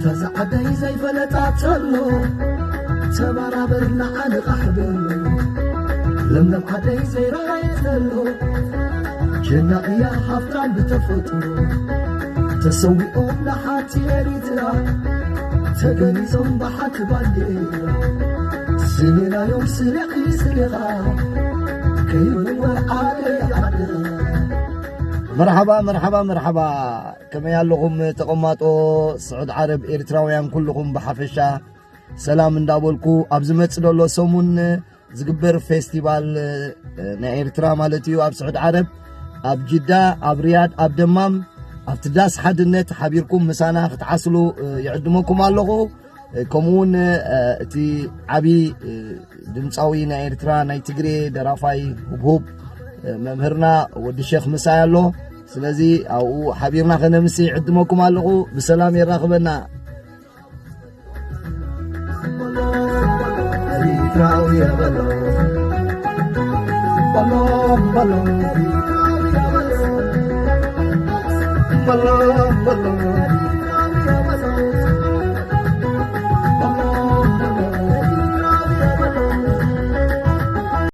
ተዛ ዓደይ ዘይፈለጣ ተሎ ተባራበር ንዓንቓሕ ብሎ ለምለም ዓደይ ዘይረኣየ ተሎ ጀና እያ ሃፍታም ብተፈጥሮ ተሰዊኦም ንሓንቲ ኤሪትራ ተገኒዞም ብሓንቲ ባንዴራ ስሌናዮም ስሌኺ ስሌኻ ከይብልዎ ዓደይ ዓድኻ መርሓባ መርሓባ መርሓባ። ከመይ ኣለኹም ተቐማጦ ስዑድ ዓረብ ኤርትራውያን ኩልኹም ብሓፈሻ ሰላም እንዳበልኩ፣ ኣብ ዝመጽእ ዘሎ ሰሙን ዝግበር ፌስቲቫል ናይ ኤርትራ ማለት እዩ ኣብ ስዑድ ዓረብ ኣብ ጅዳ ኣብ ሪያድ ኣብ ደማም ኣብቲ ዳስ ሓድነት ሓቢርኩም ምሳና ክትዓስሉ ይዕድመኩም ኣለኹ። ከምኡ እውን እቲ ዓቢ ድምፃዊ ናይ ኤርትራ ናይ ትግሬ ደራፋይ ሁብሁብ መምህርና ወዲ ሼክ ምሳይ ኣሎ። ስለዚ ኣብኡ ሓቢርና ከነምሲ ይዕድመኩም ኣለኹ። ብሰላም የራኽበና።